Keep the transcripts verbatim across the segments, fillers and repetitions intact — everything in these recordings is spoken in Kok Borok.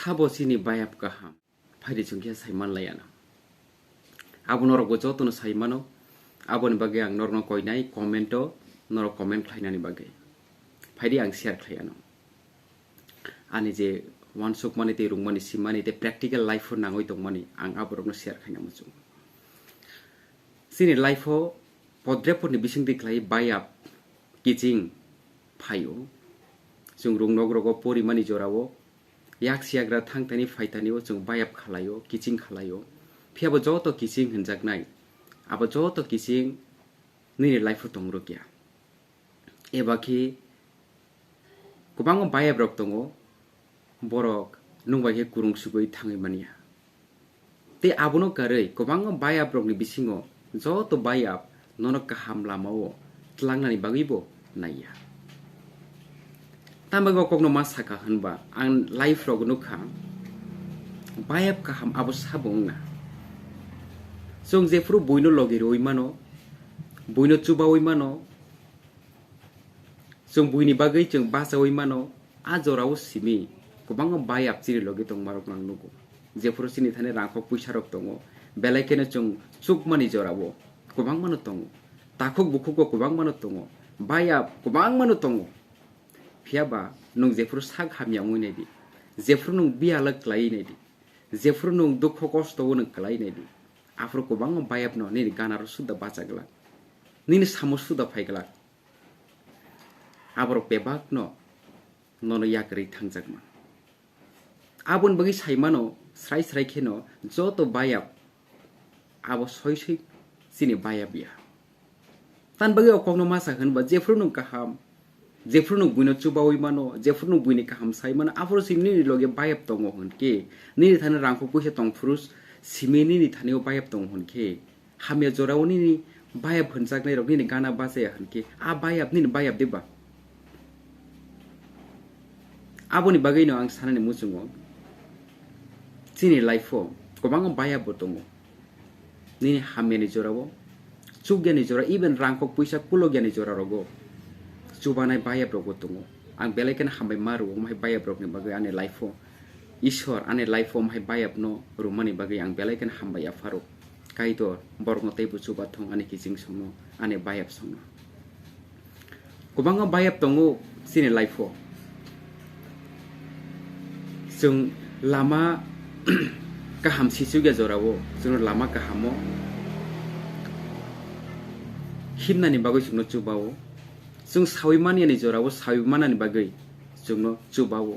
Sabo chini bayap kaham? Phaidi chwng khe sai man laiya no. Abo norokbo jotono sai mano. Aboni bagwi ang norokno koinai comment-o, norok comment khlainani bagwi. Phaidi ang share khlaiya no. Ani je uansukmani tei rwngmani, simani tei practical life-o nangwi tongmani, ang aborokno share khaina muchungo. Chini life-o podrepotni bisingtwi khlai bayap kiching phaio. Chwng rwngnokrogo porimani jorao yak siyagra thangtani phaitanio chwng bayap khalaio, kiching khalaio. Phiyabo joto kiching hinjaknai, abo joto kiching nini life-o tongrwkya. Eba khe kwbangma bayaprok tongo, borok nwng bai khe kwrwngsugwi thangwi manya. Tei abono karwi kwbangma bayaprokni bisingo joto bayap nono kaham lamao tlangnani bagwibo naiya. Tambai o kokno ma saka hwnba ang life rok nukha, bayap kaham abo sabo wngna. Chwng jephuru buino logi rwui mano, buino chubaui mano, chwng buini bagwi chwng bachaui mano, a jorao simi kwbangma bayap chini logi tongmarokno ang nugo. Jephuru chini thani rangkho puisarok tongo, belai kheno chwng chukmani jorao kwbangmano tongo, takhuk bukhuko kwbangmano tongo, bayap kwbangmano tongo. Phiyaba nwng jephuru sak hamya wngwi naidi, jephuru nwng biyalwk klaiwi naidi, jephuru nwng dukho kosto o nwng klaiwi naidi, aphuru kwbangma bayapno nini ganaro suda bacha glak, nini samo suda phai glak. Aborok bebakno nono yakarwi thangjakma. Aboni bagwi sai mano, srai srai kheno joto bayap abo soi soi chini bayap ya. Tan bagwi o kokno masa hwnba, jephuru nwng kaham, jephuru nwng buino chubaui mano, jephuru nwng buini kaham sai mano, aphuru se nini loge bayap tongo hwn khe, nini thani rangkho puisa tong phuru simi nini thani o bayap tongo hwn khe, hamya jorao nini bayap hwnjaknai rok nini gana bachaya hwn khe, a bayap nini bayap de ba? Aboni bagwino ang sanani muchungo, chini life-o kwbangma bayapbo tongo. Nini hamyani jorao, chukyani jora, even rangkok puisa kulokyani jora rogo chubanai bayap rokbo tongo. Ang belai kheno hambai ma rwo, omo hai bayap rokni bagwi ani life-o Ishwar ani life-o omo hai bayapno rwmani bagwi ang belai kheno hambai ya pharo. Kaitor, borokno teibo chubathung ani kiching songno, ani bayap songno. Kwbangma bayap tongo chini life-o. Chwng lama kaham sichukya jorao, chwngno lama kahamo himnani bagwi chwngno chubao. Chwng sawi manyani jorao sawi manani bagwi chwngno chubao.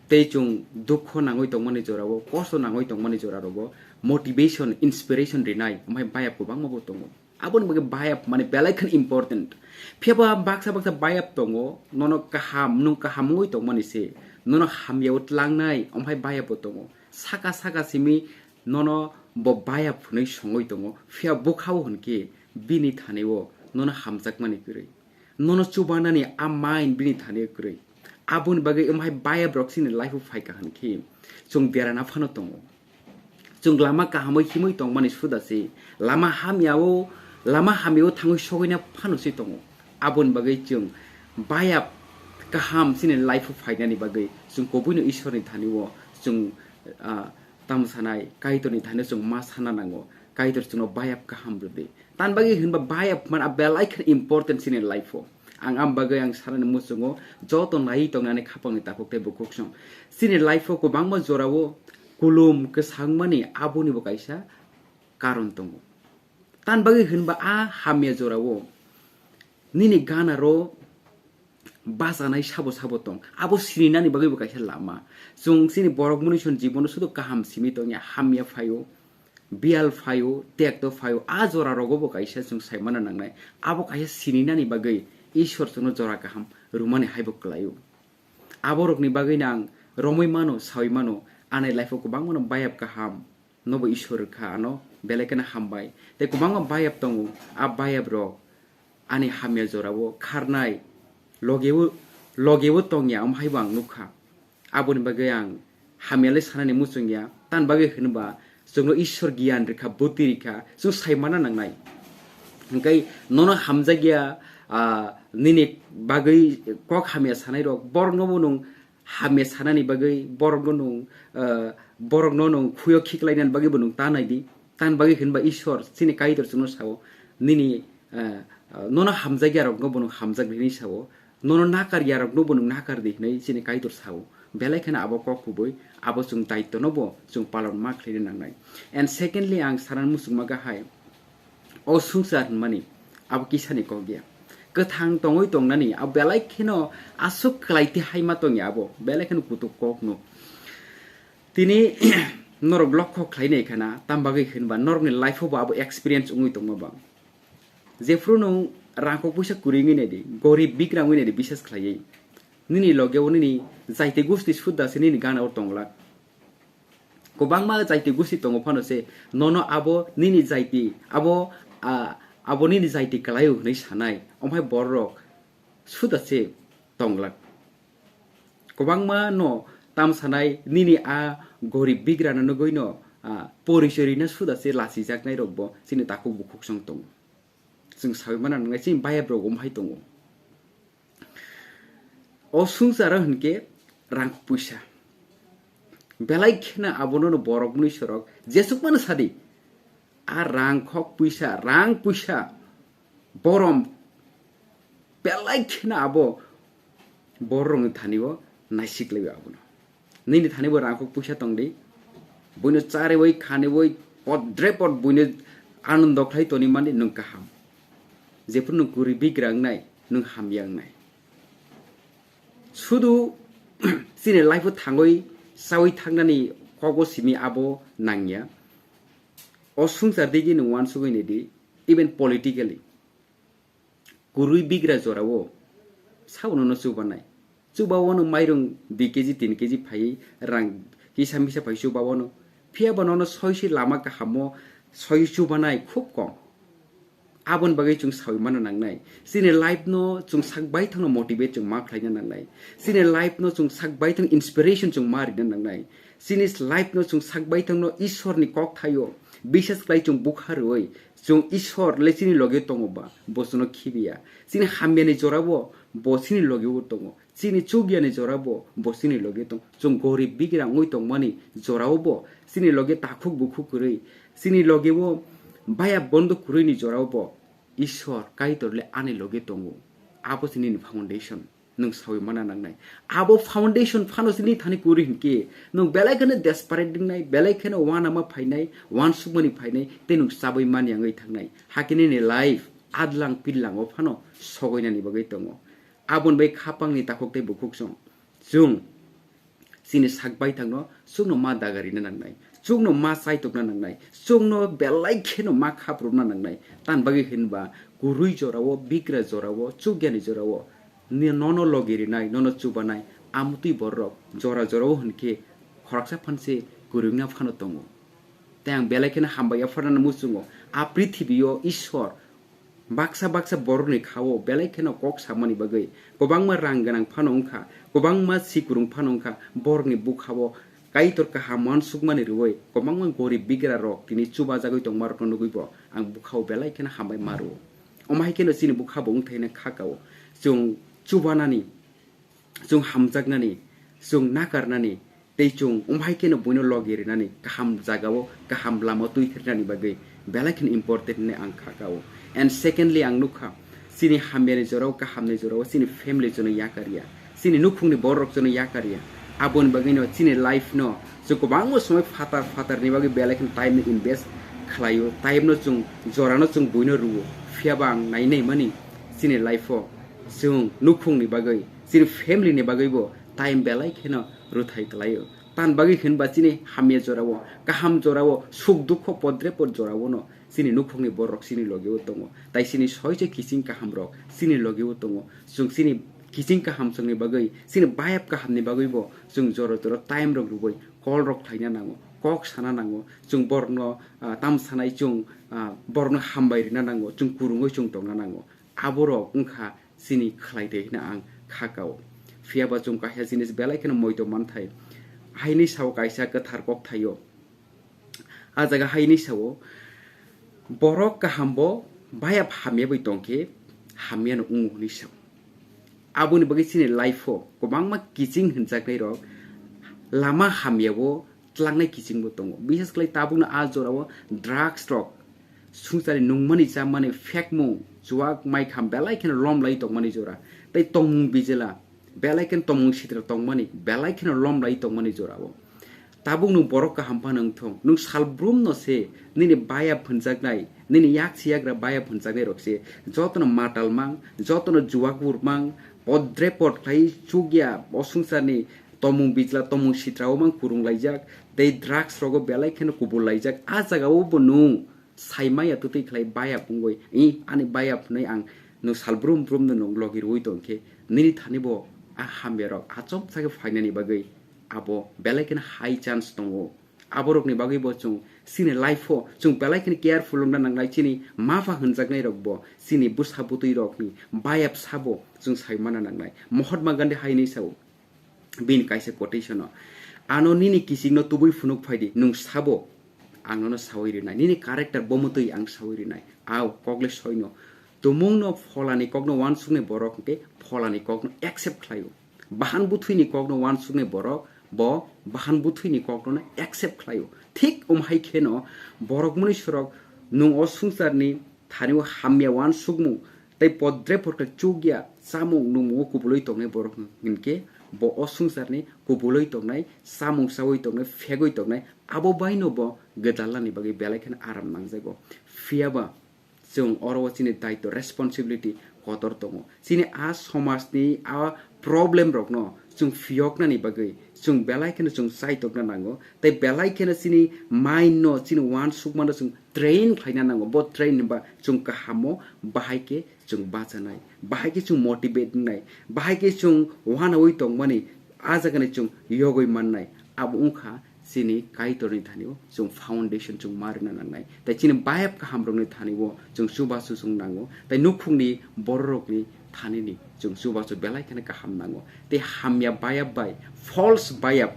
Tei chwng dukho nangwi tongmani jorao, kosto nangwi tongmani jorarogo motivation, inspiration rinai, omo hai bayap kwbangma bo tongo. Aboni bagwi bayap mani belai kheno important. Phiya ba baksa baksa bayap tongo, nono kaham, nwng kaham wngwi tongmani se, nono hamyao tlangnai, omo hai bayap bo tongo. Saka saka simi nono bo bayap hwnwi songwi tongo, phiya bwkhao hwn khe bini thani-o nono hamjakmani kwrwi. Nono chubanani a mind bini thani kwrwi. Aboni bagwi omo hai bayap rok chini life-o phaikha hwn khe chwng derana phano tongo. Chwng lama kahamwi himwi tongmani suda se, lama hamyao, lama hamyao thangwi sogwina phano se tongo. Aboni bagwi chwng bayap kaham chini life-o phainani bagwi chwng kubuino Ishwarni thani-o chwng, ah, tamo sanai, Kaitorni thani-o chwng ma sana nango. Kaitor chwngno bayap kaham rwdi. Tan bagwi hwnba bayap man a belai kheno important chini life-o. Ang am bagwi ang sanani muchungo joto naiwi tongnani khapangni takhuk tei bukhuk song. Chini life-o kwbangma jorao kulum kwsangmani abonibo kaisa karon tongo. Tan bagwi hwnba a hamya jorao nini ganaro bachanai sabo sabo tong. Abo sininani bagwibo kaisa lama. Chwng chini borok mwnwi son jibono sudu kaham simi tongya, hamya phaio, biyal phaio, tekto phaio, a jora rogobo kaisa chwng sai mana nangnai. Abo kaisa sininani bagwi Ishwar chwngno jora kaham rwmani haibo kwlaio. Aborokni bagwino ang romwi mano, sawi mano, ani life-o kwbangmano bayap kaham nobo Ishwar rwkha ano, belai kheno hambai. Tei kwbangma bayap tongo, a bayap rok ani hamya jorao kharnai, logeo, logeo tongya, omo haibo ang nukha. Aboni bagwi ang hamyalai sanani muchungya, tan bagwi hwnba chwngno Ishwar giyan rwkha, buddhi rwkha, chwng sai mana nangnai. Hwnkhe nono hamjakya, ah, nini bagwi kok hamya sanairok, boroknobo nwng hamya sanani bagwi borokno nwng, ah, borokno nwng khuyo khiklainani bagwi bo nwng ta nai di. Tan bagwi hinba Ishwar chini Kaitor chwngno sao, nini, ah, ah, nono hamjakya rokno bo nwng hamjak di hinwi sao, nono nakar ya rokno bo nwng nakar di hinwi chini Kaitor sao. Belai kheno abo kok kubui, abo chwng daitwno bo chwng palon ma khlaina nangnai. And secondly, ang sana muchungma gahai, o swngchar hwnmani abo kisani kok ya. Kwthang tongwi tongnani abo belai kheno aswk kwlai tei haima tongya abo, belai kheno kutuk kokno. Tini norok lokho khlainai khana, tam bagwi hinba norokni life-o bo abo experience wngwi tongma bang. Jephru nwng rangkok puisa kwrwi wngwi naidi, gorib bigra wngwi naidi, bisas khlaiwi. Nini logeo nini jaiti gusti sudda se nini gana-o tonglak. Kwbangma jaiti gusti tongo phano se nono abo nini jaiti, abo, ah, abo nini jaiti kwlaio hwnwi sanai, omhai borok sudda se tonglak. Kwbangma no tam sanai nini a gorib bigrano nugwi no, ah, porichoi rina sudda se lachijaknai rokbo chini takhuk bukhuk song tongo. Chwng sawi mana nangnai chini bayap rok omhai tongo. O swngcharo hinkhe rang puisa. Belai kheno abono no borok mwnwi sorok jesuk mano sadi. A rang khok puisa, rang puisa, borom belai kheno abo bororokni thani-o naisiklaio abono. Nini thani bo rangkok puisa tongdi. Buino chariwi khaniwi podre pod buino anando khlai toni mani nwng kaham. Jephuru nwng kwrwi bigra wngnai, nwng hamya wngnai. Sudu chini life-o thangwi chawi thangnani kogo simi abo nangya. O swngchar digi nwng uansugwi naidi, even politically. Kwrwi bigra jorao sabono no chubanai. Chubao no mairung dui kg tin kg phaiwi rang kisa misa phai chubao no. Phiya bo nono soisi lama kahamo soi chubanai khub kom. Aboni bagwi chwng sawi mano nangnai. Chini life no chwng sak baithangno motivate chwng ma khlaina nangnai. Chini life no chwng sak baithang inspiration chwng ma rina nangnai. Chini life no chwng sak baithangno Ishwar ni kok thaio bisas khlai chwng bukha rwui chwng Ishwar le chini loge tongo ba, bo chwngno khibiya. Chini hamyani jorabo bo chini logeo tongo. Chini chugyani jorabo bo chini loge tong. Chwng gorib bigra wngwi tongmani jorao bo chini loge takhuk bukhuk kwrwi, chini logeo baya bondo kwrwini jorao bo Ishwar Kaitor le ani loge tongo. Abo se nini foundation. Nwng sawi mana nangnai. Abo foundation phano se nini thani kwrwi hinkhe nwng belai kheno desperate wngnai, belai kheno uanama phainai, uansukmani phainai, tei nwng chabwi mani wngwi thangnai. Hakhe nini life adlang pillango phano sogoinani bagwi tongo. Aboni bai khapangni takhuk tei bukhuk chwng. Chwng chini sak baithangno chwngno ma dagarina nangnai, chwngno ma chaitokna nangnai, chwngno belai kheno ma khaprupna nangnai. Tan bagwi hinba kwrwi jorao, bigra jorao, chugyani jorao ni nono logi rinai, nono chubanai, amtwi borok jora jorao hinkhe khoroksa phanse kwrwngna phano tongo. Tei ang belai kheno hambai yapharnani muchungo, a prithibio Ishwar baksa baksa borokni khao belai kheno kok samani bagwi kwbangma rang gwnang phano wngkha, kwbangma sikurung phano wngkha, borokni bukhao Kaitor kaham uansukmani rwui kwbangma gorib bigra rok tini chubajagwi tongmarokno nugwi bo ang bukhao belai kheno hambai ma rwo. Omo hai kheno chini bukha bo wngthai hwnwi kha kao. Chwng chubanani, chwng hamjaknani, chwng nakarnani, tei chwng omo hai kheno buino logi rinani kaham jagao, kaham lama twi thernani bagwi belai kheno important hwnwi ang kha kao. And secondly, ang nukha, chini hamyani jorao, kahamni jorao, chini family jono yakar ya, chini nukhungni borok jono yakar ya. Aboni bagwino chini life no chwng kwbangma somoi phatar phatarni bagwi belai kheno time no invest khlaio, time no chwng jorano chwng buino rwo, phiyaba ang nai nai mani chini life o chwng nukhungni bagwi, chini family ni bagwi bo time belai kheno rwthai khlaio. Tan bagwi hinba chini hamya jorao, kaham jorao, suk dukho podre pod jorao no chini nukhungni borok chini logeo tongo. Tai chini soise kiching kaham rok chini logeo tongo. Chwng chini kiching kaham chwngni bagwi, chini bayap kahamni bagwi bo chwng jora jora time rok rwui call rok khlaina nango, kok sana nango. Chwng borokno, ah, tam sanai chwng, ah, borokno hambai rina nango, chwng kwrwngwi chwng tongna nango. Aborok wngkha chini khlai tei hwnwi ang kha kao. Phiya ba chwng kaisa jinis belai kheno moito manthai. Haini sao kaisa kwthar kokthaio. A jaga haini sao, borok kaham bo bayap hamya bai tongkhe hamya no wngo hwnwi sao. Aboni bagwi chini life o kwbangma kiching hinjaknai rok lama hamya o tlangnai kiching bo tongo. Bises khlai tabukno a jora o drugs rok sungsari nungmani chamani phekmung chuak maikham belai kheno lom lai tongmani jora tei tongmung bijela belai kheno tongmung sitra tongmani belai kheno lom lai tongmani jora o. Tabuk nwng borok kaham phano wngthung, nwng salbrumno se nini bayap hwnjaknai, nini yaksi yagra bayap hwnjaknai rok se jotono matal mang, jotono juak ur mang, podre pod khlai chukya o swngcharni tomung bijla tomung sitra o mang kurung laijak tei drugs rogo belai kheno kubul laijak. A jaga o bo nwng saimaya twtwi khlai bayap wngwi, "I, ani bayap," hwnwi ang nwng salbrum brumno nwng logi rwui tongkhe, nini thani bo a hamya rok achomsa khe phainani bagwi abo belai kheno high chance tongo. Aborokni bagwi bo chwng chini life o chwng belai kheno careful wngna nangnai, chini mapha hwnjaknai rok bo, chini bwsa bwtwi rokni bayap sabo chwng sai manna nangnai. Mahatma Gandhi hai hwnwi sao, bini kaisa quotation o, "Ano nini kichingno tubui phunuk phaidi, nwng sabo ang nono saui rinai, nini character bo mwtwi ang saui rinai." Ao kokle soino, tumungno pholani kokno uansuknai borok hwnkhe pholani kokno accept khlaio, bahan bwthwini kokno uansuknai borok bo bahan bwthwini kokno accept khlaio. Thik umhai kheno borok mwnwi sorok nwng o swngcharni thani o hamya uansukmung tei podre podre chukya chamung nungmungo kubulwi tongnai borok hwnkhe bo o swngcharni kubulwi tongnai, chamung chaui tongnai, phegwi tongnai, abo baino bo gwdalnani bagwi belai kheno aram nangjago. Phiyaba chwng oro o chini daitw responsibility kotor tongo. Chini a somajni a problem rokno chwng phiyoknani bagwi chwng belai kheno chwng chaitokna nango, tei belai kheno chini mind no, chini uansukmano chwng train khlaina nango. Bo train hwnba chwng kahamo bahai khe chwng bachanai, bahai khe chwng motivate wngnai, bahai khe chwng uanaui tongmani a jagani chwng yogwi mannai. Abo wngkha chini Kaitorni thani o chwng foundation chwng ma rwna nangnai, tei chini bayap kaham rokni thani o chwng chubachu chwng nango, tei nukhungni bororokni thanini chwng chubachu belai kheno kaham nango. Tei hamya bayap bai, false bayap,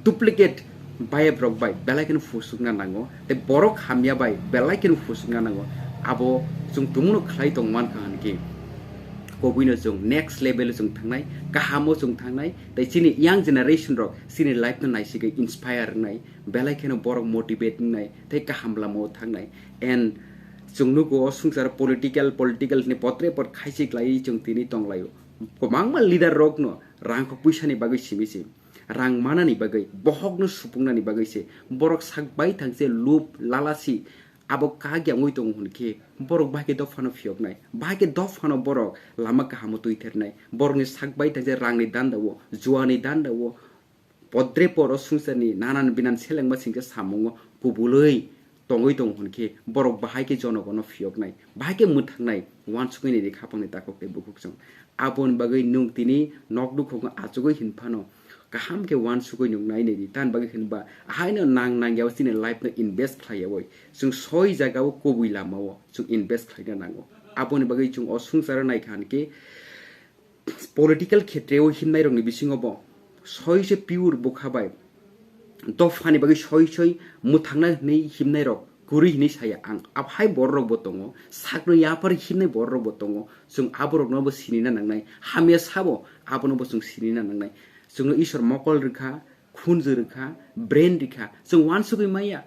duplicate bayap rok bai belai kheno phusukna nango, tei borok hamya bai belai kheno phusukna nango. Abo chwng tumungno khlai tong mankha hwnkhe, kobuino chwng next level o chwng thangnai, kahamo chwng thangnai, tei chini young generation rok chini life no naisigwi inspire wngnai, belai kheno borok motivate wngnai tei kaham lama o thangnai. And chwng nugo o swngchar political, political ni potre pot khaisi khlaiwi chwng tini tonglaio. Kwbangma leader rokno rang kok puisani bagwi simi se, rang manani bagwi, bohokno supungnani bagwi se borok sak bai thang se lub lalasi abo kagya wngwi tongo hwn khe borok bahai khe dophano phiyoknai, bahai khe dophano borok lama kahamo twithernai, borokni sak bai thang se rangni danda o, juani danda o, podre poro swngcharni nanan binan selengma singcha samungo kubulwi tongwi tongo hwn khe borok bahai khe jonogono phiyoknai, bahai khe mwthangnai, uansuknai nini khapangni takhuk tei bukhuk chwng. Aboni bagwi nwng tini nok nukhungo achugwi hin phano kaham khe uansukwi nwng nai nini, tamni bagwi hinba ahaino nang nangya o chini life no invest khlaiyawi chwng soi jaga o kubui lama o chwng invest khlaina nango. Aboni bagwi chwng o swngcharo naikha hwn khe political khetreo himnairokni bisingo bo soi se pure bwkha bai dophani bagwi soi soi mwthangna hwnwi himnairok kwrwi hwnwi saya ang. Abohai bororokbo tongo, sakno yapharwi himnai bororokbo tongo, chwng aboroknobo sinina nangnai, hamya sabo abonobo chwng sinina nangnai. Chwngno Isor mokol rwkha, khunju rwkha, brain rwkha, chwng uansugwi maya.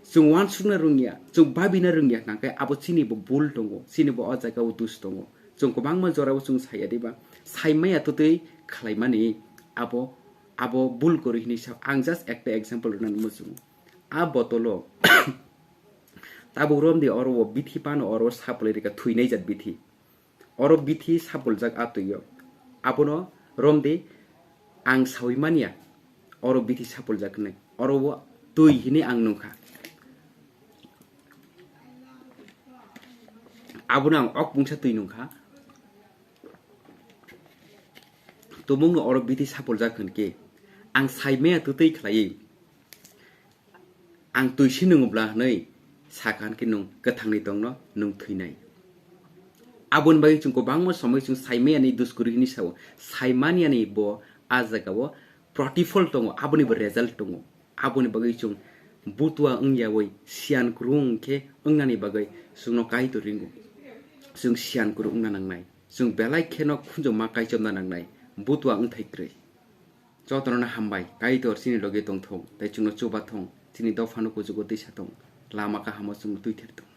Chwng uansukna rwngya, chwng babina rwngya hwnkhe abo chini bo bul tongo, chini bo o jaga o dus tongo. Chwng kwbangma jora o chwng saya diba, saimaya twtwi khlaimani abo, abo bul kwrwi hinwi sa. Ang just ekta example rwna muchungo. A botolo tabuk romdi oro o bithi pano oro saplai rwkha, thwinai jat bithi. Oro bithi sapuljak a twi o. Abono romdi, ang saui manya oro bithi sapuljak hwnwi. Oro o twi hwnwi ang nungkha. Abono ang ok bungsa twi nungkha. Tumungno oro bithi sapuljak hwn khe ang saimaya twtwi khlaiwi. Ang twi se nungubla hwnwi sakha hwn khe nwng kwthangni tongno nwng thwinai. Aboni bagwi chwng kwbangma somoi chwng saimani duskwrwi hwnwi sao. Saimaniani bo a jagao protifol tongo, aboni bo result tongo. Aboni bagwi chwng butua wngyawi siyan kwrwng khe wngnani bagwi chwngno Kaitor ringo. Chwng siyan kwrwng wngna nangnai. Chwng belai kheno khunjwma kaichomna nangnai, butua wngthai kwrwi. Jotono hambai, Kaitor chini loge tongthung, tei chwngno chubathung, chini dophano kuchugo twi sathung, lama kahamo chwngno twithirthung.